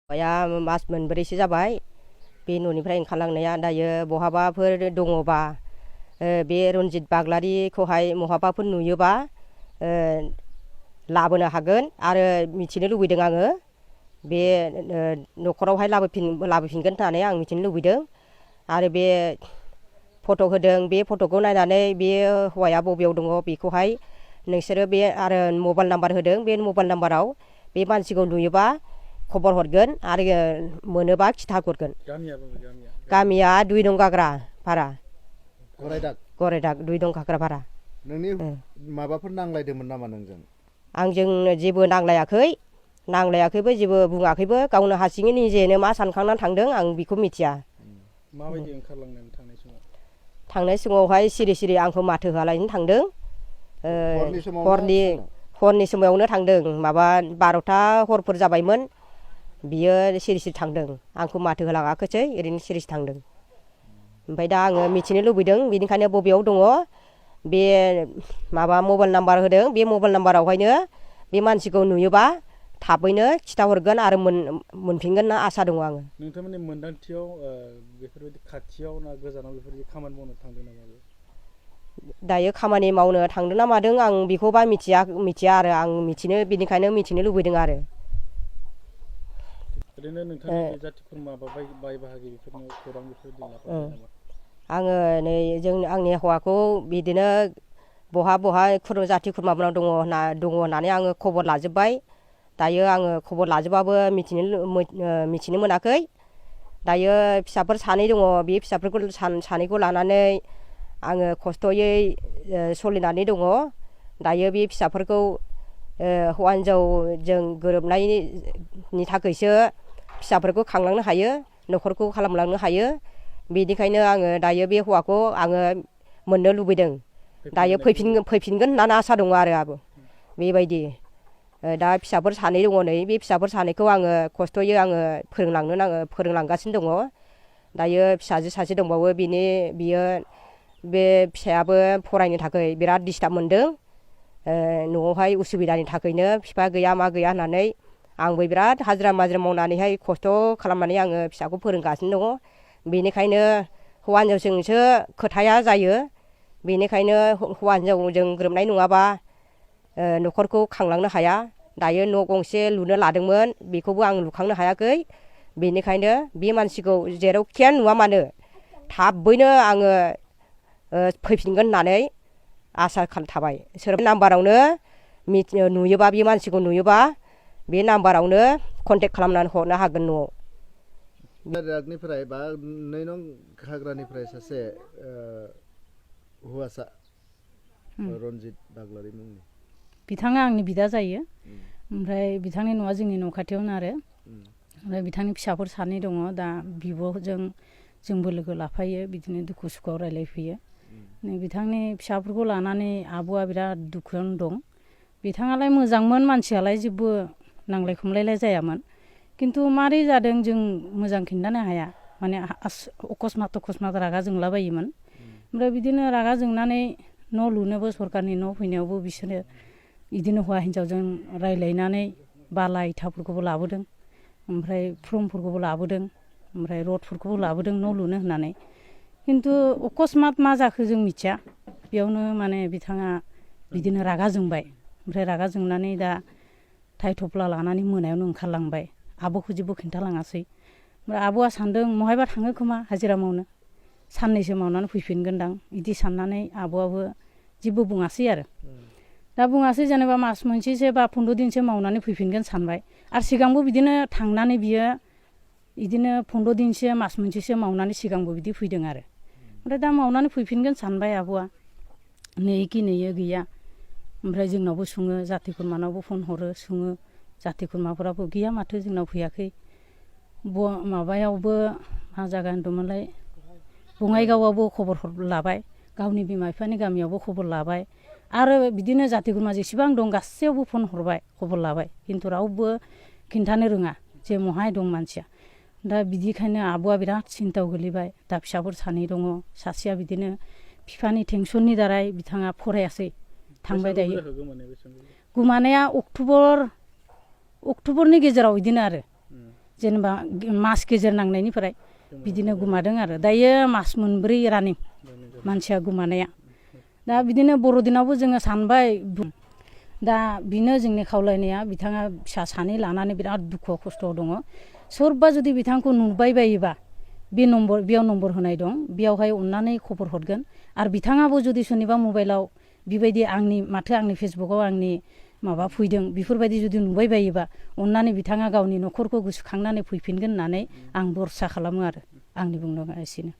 हौवाया मास मोनब्रैसो जाबाय बे न'निफ्राय ओंखारलांनाया दायो बहाबाफोर दङबा बे रनजित बाग्लारिखौहाय बहाबाफोर नुयोबा लाबोनो हागोन आरो मिथिनो लुबैदों आङो बे न'खरावहाय लाबोफिनगोन होननानै आं मिथिनो लुबैदों आरो बे फट' होदों बे फट'खौ नायनानै बे हौवाया बबेयाव दङ बेखौहाय नोंसोरो बे आरो मबाइल नाम्बार होदों बे मबाइल नाम्बाराव बे मानसिखौ नुयोबा खबर हरगोन आरो मोनोबा खिथाहरगोन। गामिया 2 नं गाग्रा भारा गरायदाग 2 नं गाग्रा भारा। नोंनि माबाफोर नांलायदोंमोन नामा नोंजों? आंजों जेबो नांलायाखैबो जेबो बुङाखैबो गावनो हारसिङै निजेनो मा सानखांनानै थांदों आं बेखौ मिथिया। माबायदि ओंखारलांनानै थांनाय समाव? थांनाय समावहाय सिरि सिरि आंखौ माथो होआलायनो थांदों। हरनि समावनो थांदों माबा 12था हरफोर जाबायमोन बियो सिरि सिरि थांदों आंखौ माथो होलाङाखैसै ओरैनो सिरि थांदों। ओमफ्राय दा आङो मिथिनो लुबैदों बेनिखायनो बबेयाव दङ बे माबा मबाइल नाम्बार होदों बे मबाइल नाम्बारावहायनो बे मानसिखौ नुयोबा थाबैनो खिथाहरगोन आरो मोनफिनगोन होनना आसा दङ आङो। नोंथांमोननि मोन्दांथियाव बेफोरबायदि खाथियाव ना गोजानाव बेफोरबायदि खामानि मावनो थांदों नामा? दायो खामानि मावनो थांदों ना मादों आं बेखौबा मिथिया आरो आं बेनिखायनो मिथिनो लुबैदों आरो। ओरैनो नोंथांनि बे जाथि खुरमा बा बाय बाहागि बेफोरनो खौरां बेफोरबायदि लाफादों नामा? आङो नै आंनि हौवाखौ बिदिनो बहा जाथि खुरमाफोराव दङ होननानै आङो खबर लाजोब्बाय। दायो आङो खबर लाजोबाबो मिथिनो मोनाखै। दायो फिसाफोर 2 दङ बे फिसाफोरखौ सानैखौ लानानै आङो खस्थ'यै सोलिनानै दङ। दायो बे फिसाफोरखौ हौवा हिनजावजों गोरोबनायनि थाखायसो फिसाफोरखौ खांलांनो हायो न'खरखौ खालामलांनो हायो। बेनिखायनो आङो दायो बे हौवाखौ आङो मोननो लुबैदों। दायो फैफिनगोन होननानै आसा दङ आरो आंबो बेबायदि। दा फिसाफोर 2 दङ नै बे फिसाफोर 2खौ आङो खस्थ'यै आङो फोरोंलांगासिनो दङ। दायो फिसाजो सासे दंबावो बियो बे फिसायाबो फरायनो थाखाय बिराद डिस्टार्ब मोनदों। न'आवहाय उसुबिदानि थाखायनो बिफा गैया मा गैया होननानै आंबो बिराद हाजिरा मावनानैहाय खस्थ' खालामनानै आङो फिसाखौ फोरोंगासिनो दङ। बेनिखायनो हौवा हिनजावजोंसो खोथाया जायो। बेनिखायनो हौवा हिनजावजों गोरोबनाय नङाबा न'खरखौ खांलांनो हाया। दायो न' गंसे लुनो लादोंमोन बेखौबो आं लुखांनो हायाखै। बेनिखायनो बे मानसिखौ जेरावखियानो नुवा मानो थाबैनो आङो फैफिनगोन होननानै आसा थाबाय। सोरबा नाम्बारावनो नुयोबा बे मानसिखौ नुयोबा बे नाम्बारावनो कन्टेक्ट खालामनानै हरनो हागोन न'आव। गरायदागनिफ्राय बा 2 नं हाग्रानिफ्राय सासे हौवासा रनजित बाग्लारि मुंनि बिथाङा आंनि बिदा जायो। ओमफ्राय बिथांनि न'आ जोंनि न' खाथियावनो आरो। ओमफ्राय बिथांनि फिसाफोर 2 दङ दा बिब'जों जोंबो लोगो लाफायो बिदिनो दुखु सुखुआव रायलायफैयो। बिथांनि फिसाफोरखौ लानानै आब'आ बिराद दुखुआवनो दं। बिथाङालाय मोजांमोन मानसियालाय जेबो नांलाय खमलायलाय जायामोन। खिन्थु मारै जादों जों मोजां खिन्थानो हाया माने अकसमात रागा जोंलाबायोमोन। ओमफ्राय बिदिनो रागा जोंनानै न' लुनोबो सरखारनि न' फैनायावबो बिसोरो बिदिनो हौवा हिनजावजों रायलायनानै बाला इथाफोरखौबो लाबोदों। ओमफ्राय फ्लमफोरखौबो लाबोदों। ओमफ्राय रडफोरखौबो लाबोदों न' लुनो होननानै। खिन्थु अकसमात मा जाखो जों मिथिया। बेयावनो माने बिथाङा बिदिनो रागा जोंबाय। ओमफ्राय रागा जोंनानै दा थाइ थफ्ला लानानै मोनायावनो ओंखारलांबाय। आब'खौ जेबो खिन्थालाङासै। ओमफ्राय आब'आ सानदों महायबा थाङो खोमा हाजिरा मावनो। साननैसो मावनानै फैफिनगोनदां बिदि साननानै आब'आबो जेबो बुङासै आरो। दा बुङासै जेनेबा मास मोनसेसो बा 15 दिनसो मावनानै फैफिनगोन सानबाय। आरो सिगांबो बिदिनो थांनानै बियो बिदिनो 15 दिनसो मास मोनसेसो मावनानै सिगांबो बिदि फैदों आरो। ओमफ्राय दा मावनानै फैफिनगोन सानबाय आब'आ नेयो कि नेयो गैया। ओमफ्राय जोंनावबो सोङो जाथि खुरमानावबो फन हरो सोङो जाथि खुरमाफोराबो गैया माथो जोंनाव फैयाखै। माबायावबो मा जायगा होनदोंमोनलाय बङाइगावआवबो खबर लाबाय। गावनि बिमा बिफानि गामियावबो खबर लाबाय। आरो बिदिनो जाथि खुरमा जेसेबां दं गासैयावबो फन हरबाय खबर लाबाय। खिन्थु रावबो खिन्थानो रोङा जे महाय दं मानसिया। दा बिदिखायनो आब'आ बिराद सिन्थायाव गोलैबाय। दा फिसाफोर 2 दङ। सासेया बिदिनो बिफानि टेनसननि दारै बिथाङा फरायासै थांबाय दायो। गोमानाया अक्ट'बरनि गेजेराव बिदिनो आरो जेनेबा मास गेजेर नांनायनिफ्राय बिदिनो गोमादों आरो दायो मास मोनब्रै रानिं मानसिया गोमानाया दा बिदिनो बर'दिनावबो जोङो सानबाय दा बेनो जोंनि खावलायनाया बिथाङा फिसा सानै लानानै बिराद दुखु खस्थ'आव दङ सोरबा जुदि बिथांखौ नुबाय बायोबा बेयाव नम्बर होनाय दं बेयावहाय अननानै खबर हरगोन आरो बिथाङाबो जुदि सोरनिबा मबाइलाव बेबायदि आंनि फेसबुकाव आंनि माबा फैदों बेफोरबायदि जुदि नुबाय बायोबा अननानै बिथाङा गावनि न'खरखौ गोसोखांनानै फैफिनगोन होननानै आं भरसा खालामो आरो आंनि बुंनाया एसेनो